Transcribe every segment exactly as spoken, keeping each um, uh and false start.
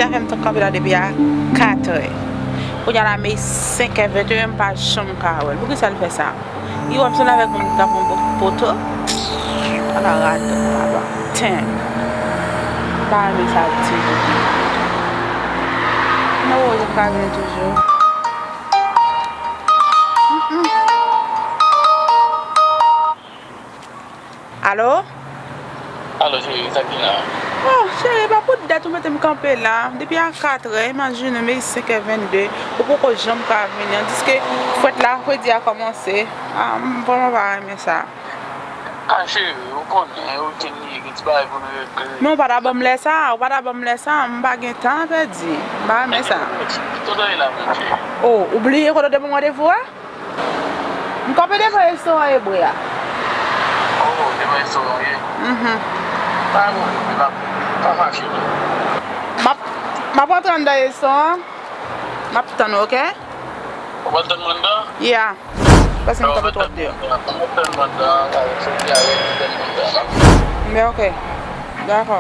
Sa fè m t ap kanpe la depi a katrè. Kounye a la, men senk è venteyen, m pa janm ka wè l. Poukisa l fè sa? Li wè m sanble avèk moun ki t ap yon poto. Ala radote, papa. Ten. M pa renmen sa ditou. Non, ou ka vini toujou. Mm-mm. Alo? Alo, cheri, sa ki la? Oh, cheri, pa pou dat ou mete m kanpe la. Depi a katrè, imajine w, men senk è vennde, ou poko janm ka vini. Andiske fèt la, fredi a kòmanse. Ah, m vrèman pa renmen sa. Ah, cheri, ou konnen, ou te ni gen ti bagay pou nou regle. Men ou pa ta ban m lè sa, ou pa ta ban m lè sa, m pa gen tan pèdi. M pa renmen sa. Kote w ye la menm, cheri? Oh, ou bliye kote w te ban m randevou a? M kanpe devan restoran Ebre a. Oh, devan restoran w ye? Mhm. Pa gen pwoblèm, pa, pa fache non. M ap, m ap antre anndan restoran an. M ap tann ou, oke? Ou pral tann mwen anndan? Yeah. Paske m kanpe twòp deyò. Ou pral tann mwen anndan, ou pral tann mwen anndan, ou pral tann mwen anndan. Men oke. Dakò.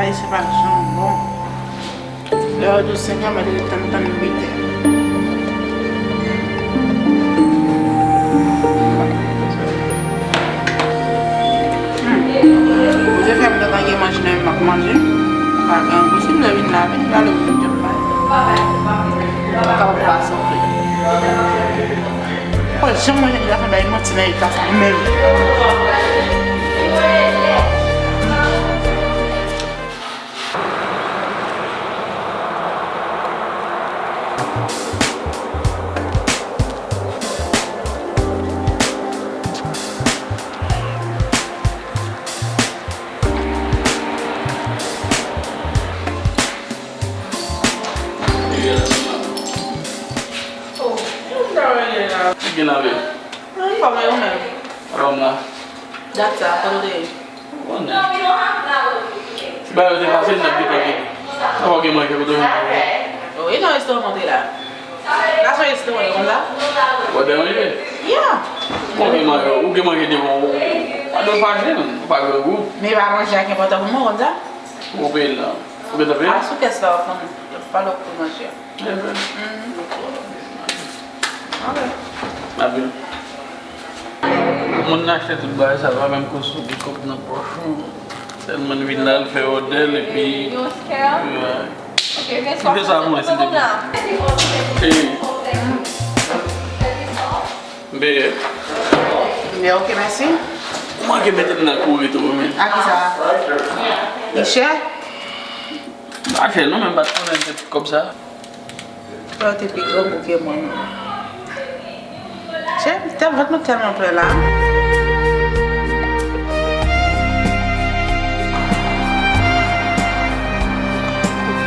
Ay, se pa janm bon. Lè yo di w senk è, mwen te tann, tann uit è. Hmm. Ou te fè m tann gen manje nan men m ap manje. Pa gen anpil, si m lè vin la, vin la, lè vin jòb la. Ou kapab pa sanble. Poko janm manje, m ta fè bay manti nan eta sa menm. Ki gen lavi? Anfòm, e ou menm? Anfòm la. Dat sa, kote w te ye? Ou konnen. Ti bagay yo te pase, m t ap gentan vini. Sa w gen manje kote w vin? Wi, nan restoran mwen te la. Nan restoran yo konsa? Ou pa deranje? Yeah. Ou gen manje, ou gen manje devan ou. Pa dwe fache, non. Ou pa grangou. Men pa manje a ki enpòtan pou mwen, konsa? Ou peye l la. Ou gentan peye? A sou kès la, w ap pale pou manje a. Evre. Mhm. Ok. Apre. Moun nan achte tout bagay sa, pa menm konsome kòb nan pòch ou. Sèlman l vin la, l fè òdè l, epi, yeah. Kite sa pou mwen, silteplè. Hey. M peye. Men ok, mèsi. Ou manke mete m nan kouri tou, men. A ki sa? Li chè? Pa chè non, men m pa t konnen se kòb sa. Frè w te pi grangou ke mwen menm. Chè, tèl vant mwen tèlman plen la.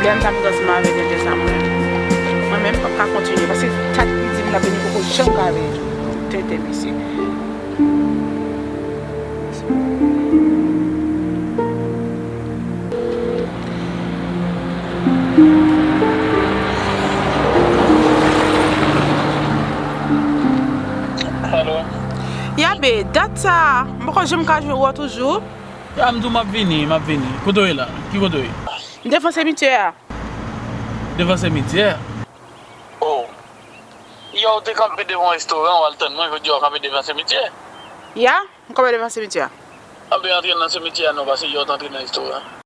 Lè m t ap ansanm avèk nèg sa mwen. Mwen menm, m p ap ka kontinye, paske kat li di m l ap vini poko janm ka vini tou. Tenten mesye. Alo? Ya be, dat sa, m poko janm ka jwenn ou toujou. Ya, m di w m ap vini, m ap vini. Kote w ye la? Ki kote w ye? M devan simityè a. Devan simityè? Oh. Yè w te kanpe devan yon restoran, w al tann mwen, jodi a w kanpe devan simityè. Ya, m kanpe devan simityè a. Anben antre nan simityè a non, paske yè w te antre nan restoran.